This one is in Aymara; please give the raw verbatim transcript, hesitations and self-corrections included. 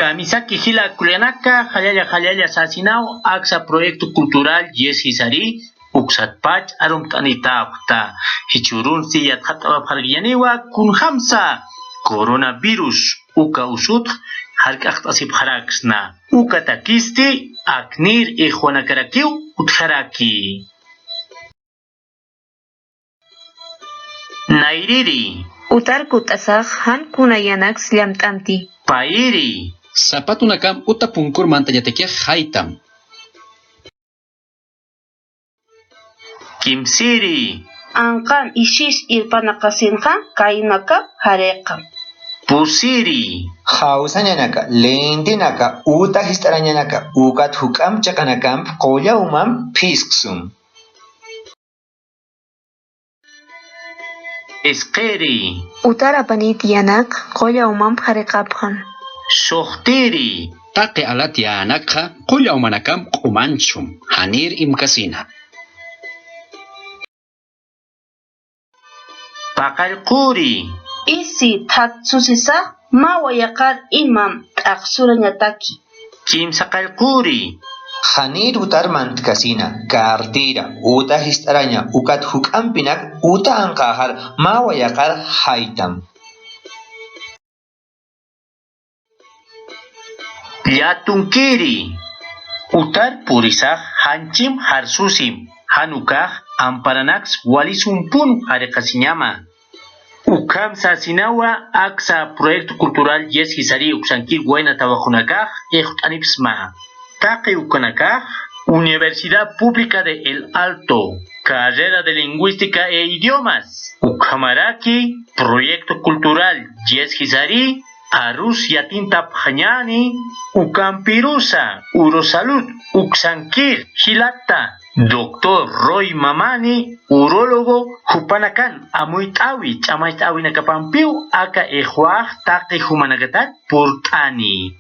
Kamisaki jila kullakanaka, jallalla jallalla sasinaw aksa proyecto cultural Yes Jisari uksatpach arumt'anitapxta. Jichhürunsti yatxat'awapxarkillaniwa kunjamsa coronavirus uka usutx jark'aqt'asipxaraksna. Ukatakisti aknïr ixwanakarakiw utjaraki. Nayriri. Utar kut'asax jan kunayanaks llamt'amti. Payiri. Sapatunakam uta punkur mantañatakix jaytam. Kimsiri. Anqan isis irpanaqasinxa kaynakap jariqam. Pusiri. Jawsañanaka, lentenaka, uta jist'arañanaka, ukat juk'amp chiqanakamp qulla umamp phisqsum. Isqiri. Utar apanï tiyanaq qulla umamp jariqapxam. Suxtiri. Taqi alat yänakxa qulla umanakamp q'umanchum, janïr imkasina. Paqallquri. Isi thaksusisax mä wayaqar imam t'aqsurañataki. Kimsaqallquri. Janïr utar mantkasina, cartera, uta jist'araña, ukat juk'ampinak uta anqaxar mä wayaqar jaytam. Llatunkiri. Utar purisax janchim jarsusim, jan ukax amparanaks wali sumpun jariqasiñama. Ukham sasinawa aksa proyecto cultural Yes Jisari uksankir wayna tawaqunakax ixt'anipsma. Taqi ukanakax Universidad Pública de El Alto, carrera de Lingüística e Idiomas, ukhamaraki proyecto cultural Yes Jisari arus yatintapxañäni, ukampirusa Urosalud uksankir jilata doctor Roy Mamani, urólogo, jupanakan amuyt'awi ch'amacht'awinakapampiw aka ixwax taqi jumanakatak purt'ani.